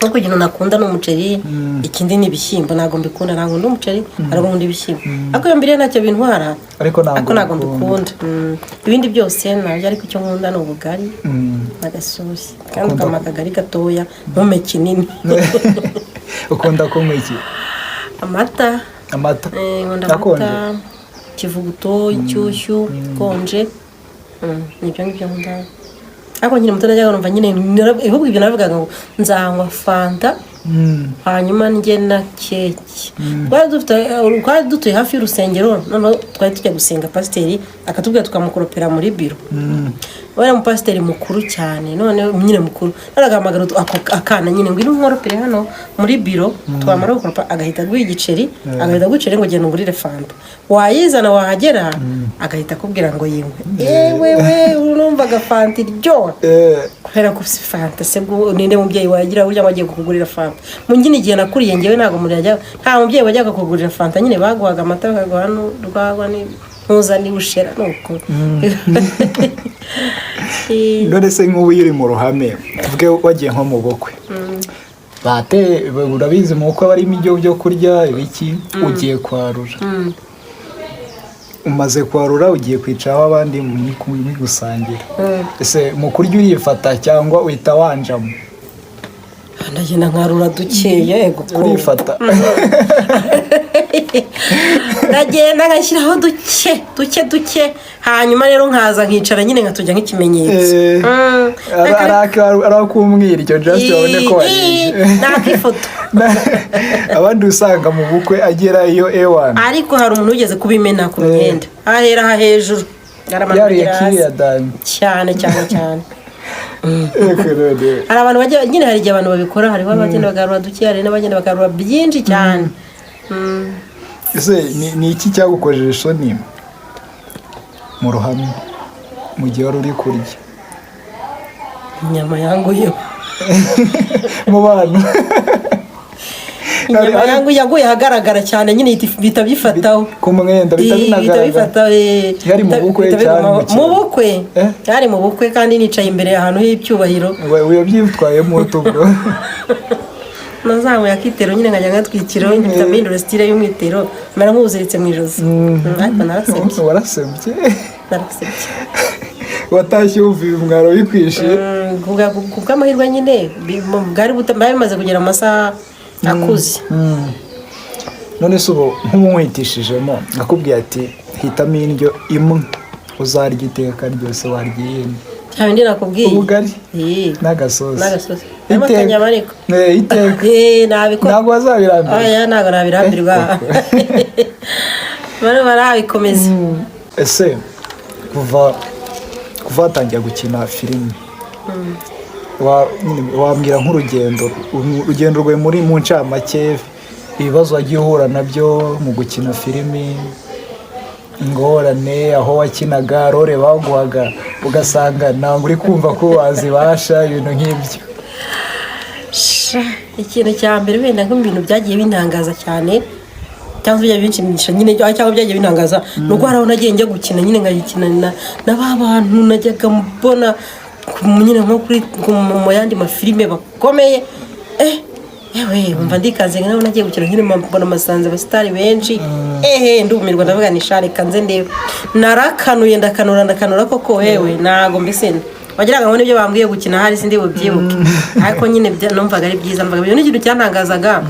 nkuko ikintu nakunda ni umuceri, ikindi ni ibishyimbo. Ntabwo mbikunda, ntabwo nkunda umuceri, ntabwo nkunda ibishyimbo, ariko iyo mbiriye ntacyo bintwara. Ariko ntabwo Ariko ntabwo ubikunda. mbikunda. Ibindi byose nabyo, ariko icyo nkunda ni ubugari n'agasosi, kandi ukampa akagari gatoya, ntume kinini. Ukunda kunywa iki? Amata. Amata. Nkunda Akonje? amata, ikivuguto, inshyushyu ikonje. Ni ibyo ngibyo nkunda. Ariko nkiri muto najyaga numva nyine ahubwo ibyo navugaga ngo nzanywa fanta, hanyuma njye na keke. Twari dutuye hafi y'urusengero, noneho twari tujya gusenga, pasiteri akatubwira tukamukoropera muri biro. Wari umupasiteri mukuru cyane, none nyine mukuru, none agahamagara ako akana nyine ngo ino nkoropere hano muri biro. Twamara gukoropa agahita aguha igiceri, agahita aguha igiceri ngo genda ungurire fanta. Wayizana, wahagera agahita akubwira ngo yinywe. Ewe we, urumvaga fanta iryoha. Kubera ko si fanta se bwo ninde mubyeyi wagira burya ngo agiye kukugurira fanta? Mu nyine igihe nakuriye ngewe ntabwo umuntu yajya, nta mubyeyi wajyaga kukugurira fanta nyine, baguhaga amata, bakaguha n'urwagwa ntuza n'ubushera nuko. None se nk'ubu iyo uri mu ruhame, tuvuge wagiye nko mu bukwe. Bate, urabizi mu bukwe barimo ibyo byo kurya ibiki, ugiye kwarura, umaze kwarura ugiye kwicaraho abandi muri gusangira. Ese mu kurya urifata cyangwa uhita wanjamo? Ndagenda nkarura dukeya, yego ko. Urifata? Ndagenda ngashyiraho duke duke duke, hanyuma rero nkaza nkicara nyine nkatujya nk'ikimenyetso. Ari akumwiryo just babone ko wariye. Nakifoto. Abandi usanga mu bukwe agera iyo ewana. Ariko hari umuntu wigeze kubimena ku myenda, ahera aha hejuru aramanura Yariye agera hasi. kiriya dani. Cyane cyane cyane. Eko none. Hari abantu bajya nyine, hari igihe abantu babikora, hariho abagenda bagarura duke, hari n'abagenda bagarura byinshi cyane. Ese ni iki cyagukojeje isoni mu ruhame mu gihe wari uri kurya? Inyama yanguyeho. Mu bantu? Inyama yanguye yaguye ahagaragara cyane nyine, bihita byifataho. Ku mwenda bihita Bihita binagaragara. bifata. Yari mu bukwe bihita cyangwa bigumaho. mu kirori? Mu bukwe. Eh? Yari mu bukwe kandi nicaye imbere ahantu h'icyubahiro. Wabyitwayemo ute ubwo? Nazamuye akitero nyine nkajya ngatwikiraho, nkita mpindura style y'umwitero, mera nk'uwuziritse mu ijosi. Ariko narasebye. Warasebye? Narasebye. Watashye wumva ibimwaro bikwishe? Ku bw'amahirwe nyine bwari bimaze kugera mu masaha akuze. None se ubu nk'umuhitishijemo akubwiye ati hitamo indyo imwe uzarya iteka ryose, warya iyindi? Cya bindi nakubwiye. Ubugari Eh, n'agasosi. N'agasosi. Harimo Iteka. akanyama ariko. Iteka. Nabikora. Ntabwo wazabirambirwa? Oya, ntabwo nabirambirwa, bari barabikomeza. Ese kuva watangira gukina filime, nyine wambwira nk'urugendo urugendo rwawe muri mu ncamake, ibibazo wagiye uhura nabyo mu gukina filimi, ingorane aho wakinaga, role baguhaga ugasanga ntabwo uri kumva ko wazibasha, ibintu nk'ibyo? Sha, ikintu cya mbere wenda nk'ibintu byagiye bintangaza cyane cyangwa se byagiye binshimisha nyine cyangwa byagiye bintangaza, ni uko hari aho nagiye njya gukina nyine nkayikina na ba bantu najyaga mbona nyine nko kuri mu yandi mafilime bakomeye. Yewe, wumva ndikanze nkaho nagiye gukina nyine mbona amasanze abasitari benshi, ehe, ndumirwa, ndavuga ni sha, reka nze ndebe. Narakanuye, ndakanura, ndakanura koko, yewe, ntago mbese wagiraga ngo nibyo bambwiye gukina hari sindi bubyibuke, ariko nyine numvaga ari byiza, numvaga ibyo n'ikintu cyantangazaga,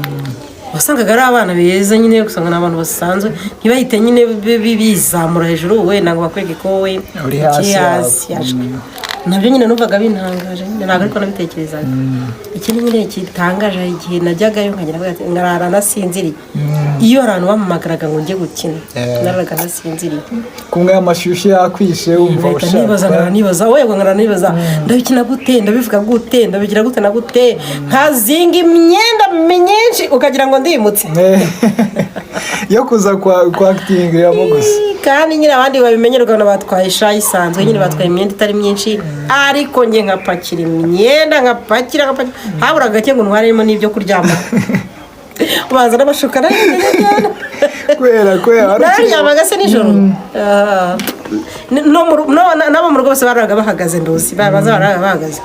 wasangaga ari abana beza nyine, usanga ni abantu basanzwe, ntibahite nyine bizamura hejuru wenda ngo bakwereke ko wowe Uri hasi ukiri yabo. hasi yacu. Nabyo nyine numvaga bintangaje nyine, ntabwo ariko nabitekerezaga. Ikindi nyine gitangaje, hari igihe najyagayo nkagera mvuga ati, nkarara nasinziriye. Iyo hari abantu bampamagaraga ngo njye gukina, nararaga nasinziriye. Kumwe amashyushyu yakwishe wumva Nkahita nibaza, ushaka nkarara nibaza, wewe, nkarara nibaza ndabikina gute, ndabivuga gute, ndabigira gute na gute, nkazinga imyenda myinshi ukagira ngo ndimutse. Yo kuza kwa acting yamo gusa. Kandi nyine abandi babimenyera ukabona batwaye ishayi isanzwe nyine, batwaye imyenda itari myinshi, ariko njye nkapakira imyenda, nkapakira, nkapakira, habura gake ngo ntwaremo n'ibyo kuryama, ubanza n'amashuka. Kubera wari ukiri- Nararyamaga se nijoro? Ah, no mu n'abo mu rugo bose baraga bahagaze, nduzi baza baraga bahagaze.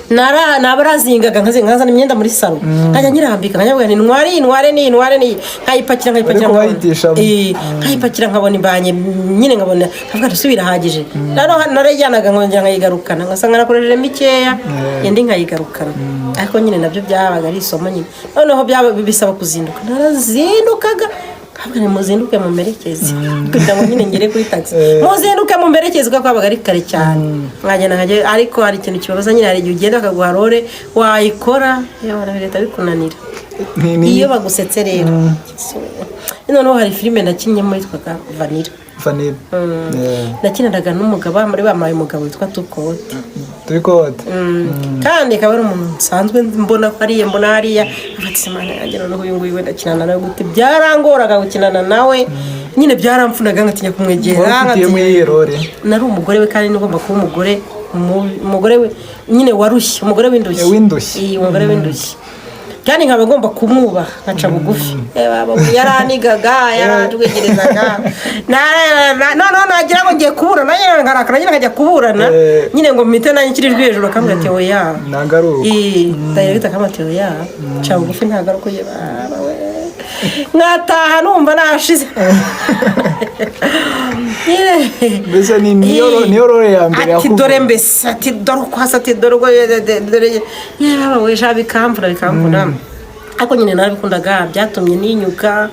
Nabarazingaga, nkazinga, nkazana imyenda muri salo, nkajya nyirambika, nkajya nti ntware iyi, ntware n'iyi, ntware n'iyi, nkayipakira, nkayipakira. Ariko wahitishamo. Nkayipakira, nkabona imbanye nyine, nkabona nkavuga nti birahagije. Narayijyanaga nkongera nkayigarukana, ngasanga nakoresheje mikeya, indi nkayigarukana. Ariko nyine nabyo byabaga ari isomo nyine. Noneho byaba bisaba kuzinduka, narazindukaga nkavuga nti muzinduke mumerekeze kugira ngo nyine ngere kuri taxi, muzinduke mumerekeze kuko habaga ari kare cyane, nkagenda nkajya. Ariko hari ikintu kibabaza nyine, hari igihe ugenda bakaguha role, wayikora yewe leta bikunanira. Iyo bagusetse rero. Noneho hari filime nakinnyemo yitwaga Vanilla. Vanilla. Nakinanaga n'umugabo muri bamaye umugabo witwa Tukote. Tukote. Kandi akaba ari umuntu nsanzwe mbona ko ariya, mbona hariya afata Imana yanjye. Noneho uyu nguyu wenda akinana nawe gute? Byarangoraga gukinana nawe nyine, byaramfunaga, nkatinya kumwegera. Wari ufitiyemo iyihe role? Nari umugore we, kandi ngomba kuba umugore umugore we nyine warushye, umugore w'indushyi. W'indushyi. Umugore w'indushyi. Kandi nkaba ngomba kumwubaha, nkaca bugufi. Baba, yaranigaga, yaranjwegerezaga. Noneho nagira ngo ngiye kuburana nyine, nkarakara nyine, nkajya kuburana. Nyine ngo mpite nanjye nshyira ijwi hejuru, akambwira ati: "Oya." Ntabwo ari uko. Director akambwira ati: "Oya, ca bugufi, ntabwo ari uko." Ye baba we, mwataha numva nashize nyine. Mbese ni niyo role ya mbere Ati: yakuvuna. "Dore mbese," ati: "Dore uko hasa," ati: "Dore uko dore." Yewe we sha, bikamvuna, bikamvuna, ariko nyine narabikundaga, byatumye ninyuka.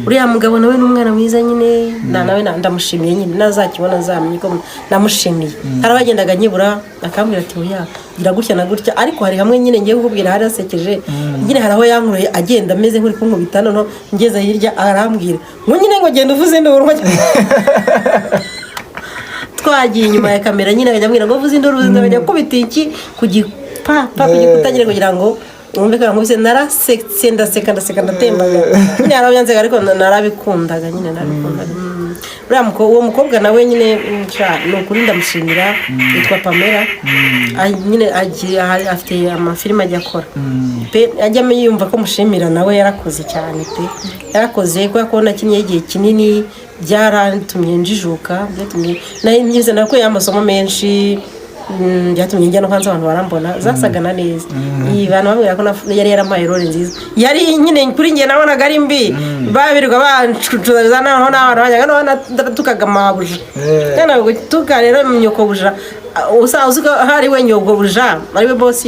Uriya mugabo nawe ni umwana mwiza nyine, nawe ndamushimiye nyine, nazakibona azamenye ko namushimiye. Hari abagendaga nyibura akambwira ati: "Oya, gira gutya na gutya." Ariko hari hamwe nyine ngiye kukubwira, hari hasekeje nyine. Hari aho yankuruye agenda ameze nk'uri kunkubita, noneho ngeze hirya arambwira ngo nyine ngo genda uvuze induru. Twagiye inyuma ya kamera nyine, akajya ambwira ngo vuze induru, vuze induru, akajya akubita iki ku gipapa, ku gikuta nyine, kugira ngo wumve ko yankubise. Narasetse, ndaseka, ndaseka, ndatembaga nyine. Hari aho byanzega, ariko narabikundaga nyine, narabikundaga. Uriya uwo mukobwa nawe nyine, sha, ni ukuri ndamushimira, yitwa Pamela. Nyine afite amafilime ajya akora pe, ajya yumva ko mushimira. Nawe yarakoze cyane pe, yarakoze kubera ko nakinnye igihe kinini, byaratumye njijuka, byatumye nyize, nakuye amasomo menshi. Byatumye njya no hanze abantu barambona, zasaga na neza. Iyi bantu bambwira ko yari yarampaye role nziza, yari nyine kuri njye nabonaga ari mbi, babirirwa bancucuza, noneho n'abantu bajyaga, noneho natukaga mabuja. Kandi gutuka rero nyokobuja, usa uzi ko hari we nyokobuja, ari we boss,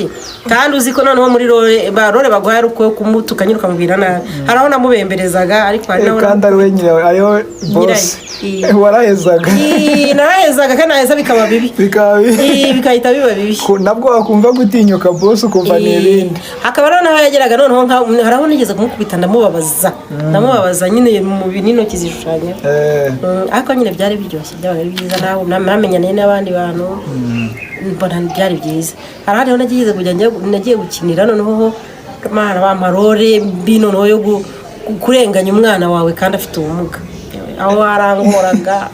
kandi uzi ko noneho muri role ba role baguhaye ari uko kumutuka nyine ukamubwira nabi. Hari aho namubemberezaga, ariko hari n'aho Kandi ari we nyine, ariwe boss. Nyirayo. Warahezaga. Ii, narahezaga, kandi naheza bikaba bibi. Bikaba Ii, bigahita biba bibi. Nabwo wakumva gutinyuka boss, ukumva ni ibindi. Hakaba noneho yageraga noneho hari aho nigeze kumukubita, ndamubabaza, ndamubabaza nyine mu n'intoki zishushanya. Ariko nyine byari biryoshye, byabaga ari byiza, nawe namenyaniye n'abandi bantu, mbona byari byiza. Hari ahandi ho nagiye kujya, nagiye gukinira, noneho ho mara bampa role mbi noneho yo kurenganya umwana wawe kandi afite ubumuga. Aho warangoraga.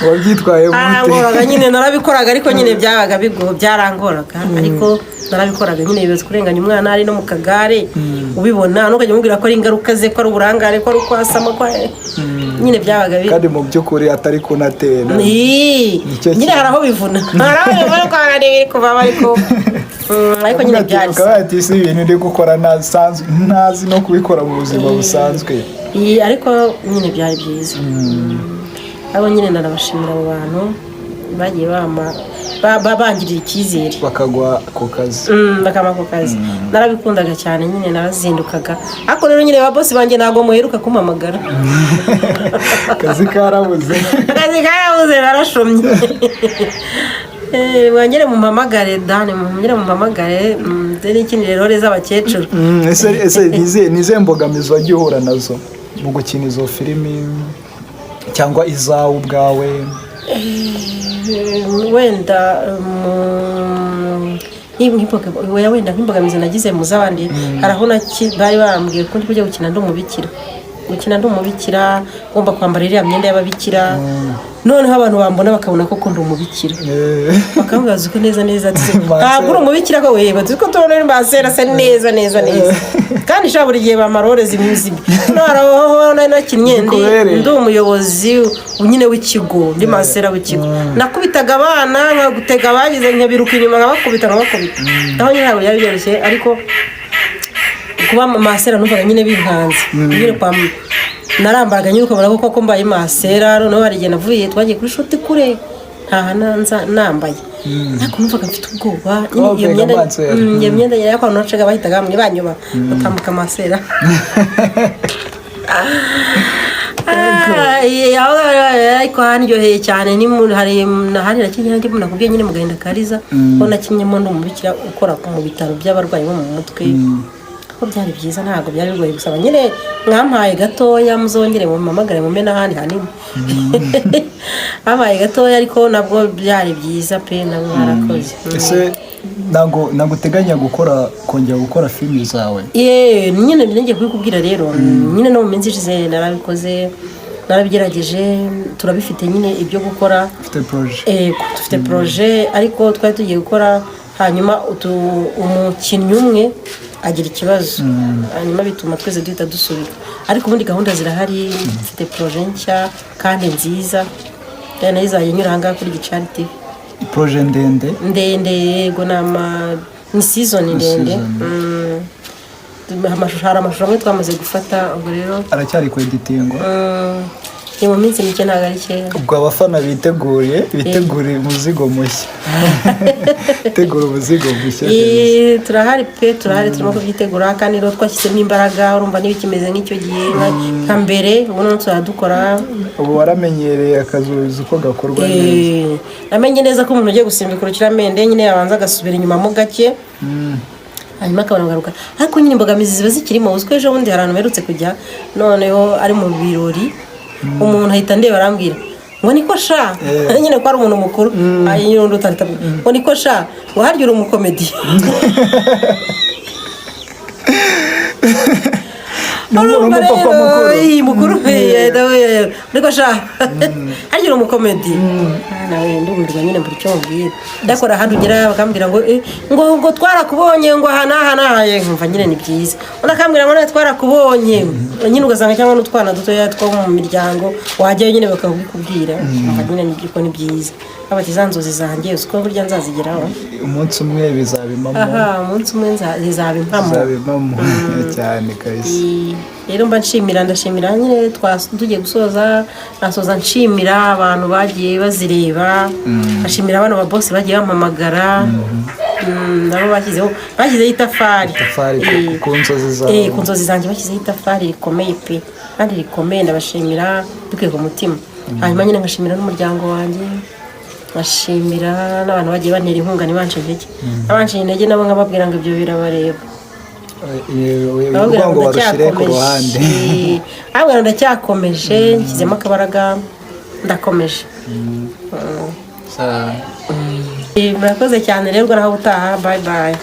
Wabyitwaye gute? Arangoraga nyine, narabikoraga, ariko nyine byabaga bigo, byarangoraga, ariko narabikoraga nyine. Bibaza kurenganya umwana ari no mu kagare, ubibona, ntukajya umubwira ko ari ingaruka ze, ko ari uburangare, ko ari uko asama, ko nyine byabaga bi Kandi mu by'ukuri atari kunatera. Ii, Nicyo nyine kintu. Hari aho bivuna, hari aho bivuna, ko hari ibiri kuvamo, ariko ariko nyine byari Ukaba ati: "Si ibintu ndi gukora ntasanzwe ntazi no kubikora mu buzima busanzwe." Iyi, ariko nyine byari byiza. Abo nyine ndanabashimira, abo bantu bagiye bampa bangirira icyizere. Bakagwa ku kazi. Bakampa ako kazi, narabikundaga cyane nyine, narazindukaga. Ariko rero nyine ba boss banjye ntabwo muheruka kumpamagara. Akazi karabuze. Akazi karabuze, narashomye. Mwongere mumpamagare dani, mwongere mumpamagare, nze n'ikinire role z'abakecuru. Ese ni izihe mbogamizi wagiye uhura nazo mu gukina izo filimi cyangwa izawe ubwawe? Wenda wenda nk'imbogamizi nagize mu z'abandi, hari aho bari bambwiye ko ndi kujya gukina ndi umubikira, gukina ndi umubikira ngomba kwambara iriya myenda y'ababikira, noneho abantu bambona bakabona ko ndi umubikira, bakambwira ko neza neza ati: Masera. "Ntabwo uri umubikira ko weba tuzi ko tubona uri masera asa neza neza neza." Kandi sha, buri gihe bamarore zimwe, noneho hari aho nari nakinnye ndi Zikubereye. ndi umuyobozi nyine w'ikigo, ndi masera w'ikigo, nakubitaga abana, nkagutega abagize, nkabiruka inyuma nkabakubita, nkabakubita. Naho nyine ntabwo byari byoroshye, ariko kuba masera numvaga nyine binkanze nyine kwa narambaraga nyine, ukabona ko koko mbaye masera. Noneho hari igihe navuye, twagiye kuri shoot kure, ntaha nanza nambaye, ariko numvaga mfite ubwoba nyine iyo Wavuye myenda. nka masera. Iyo myenda yari kwa nacaga, bahitaga bamwe banyuba batambuka masera. Ah, ariko handyoheye cyane ni hari hari nakinnye ndi nakubwiye nyine mu gahinda kariza, ko nakinnyemo ndi umubikira ukora mu bitaro by'abarwayi bo mu mutwe, ko byari byiza, ntabwo byari bigoye gusaba nyine. Mwampaye gatoya, muzongere mumpamagare mume n'ahandi hanini. Habaye gatoya, ariko nabwo byari byiza pe, nabwo mwarakoze. Ese ntabwo uteganya gukora, kongera gukora filimi zawe? Ye, nyine ngiye kubikubwira rero nyine, no mu minsi ishize narabikoze, narabigerageje, turabifite nyine ibyo gukora. Ufite projet? Ego, dufite projet, ariko twari tugiye gukora, hanyuma umukinnyi umwe Agira ikibazo, hanyuma bituma twese duhita dusubika. Ariko ubundi gahunda zirahari, mfite projet nshya kandi nziza, kandi nayo izajya inyura ahangaha kuri Gicari TV. Projet ndende? Ndende, yego, ni season ndende. Season. Amashusho, hari amashusho amwe twamaze gufata, ubwo rero Aracyari kweditingwa? Ni mu minsi mike, ntabwo ari kera. Ubwo abafana biteguye, bitegure umuzigo mushya, tegura umuzigo mushya. Turahari pe, turahari, turimo kubyitegura kandi rero twashyizemo imbaraga. Urumva ntibikimeze nk'icyo gihe, nka mbere, ubu noneho turadukora. Ubu waramenyereye akazi, uzi uko gakorwa neza. Namenye neza ko umuntu ugiye gusimbika urukiramende nyine yabanza agasubira inyuma mo gake, hanyuma akabona kugaruka. Ariko nyine imbogamizi ziba zikirimo. Uzi ko ejo bundi hari ahantu mperutse kujya, noneho ari mu birori, umuntu ahita andeba arambwira ngo: "Niko sha." Nyine ko ari umuntu mukuru, hanyuma undi utahita ngo: "Niko sha," ngo: "Harya uri umukomedi?" Ni Urumva umupapa rero, mukuru. Iyi mukuru, ariko sha, harya uri umukomedi? Ah, nawe ndumirwa nyine, mbura icyo mubwira. Ndakora ahandi ugera bakambwira ngo ngo "Twarakubonye," ngo "aha n'aha n'aha." Nkumva nyine ni byiza. Undi akambwira ngo "Nawe twarakubonye." Nyine ugasanga cyangwa n'utwana dutoya two mu miryango wajyayo nyine bakabikubwira, nkumva nyine ni ko ni byiza. Bati za nzozi zanjye, uzi ko burya nzazigeraho? Umunsi umwe bizaba impamo. Aha, umunsi umwe zizaba impamo. Bizaba impamo cyane kabisa. Rero mba nshimira, ndashimira nyine, tugiye gusoza, nasoza nshimira abantu bagiye bazireba, nkashimira abana ba boss bagiye bampamagara. Nabo bashyizeho itafari. Itafari ku nzozi zawe. Ku nzozi zanjye bashyizeho itafari rikomeye pe, kandi rikomeye. Ndabashimira bikuye ku mutima. Hanyuma nyine nkashimira n'umuryango wanjye, nkashimira n'abantu bagiye bantera inkunga ntibance intege. Abanciye intege nabo nkababwira ngo ibyo birabareba. Ndababwira Urwango ngo barushyire ku ruhande. ndacyakomeje, ndababwira ngo ndacyakomeje, nshyizemo akabaraga, ndakomeje. Murakoze cyane rero, ubwo naho ubutaha, bye bye.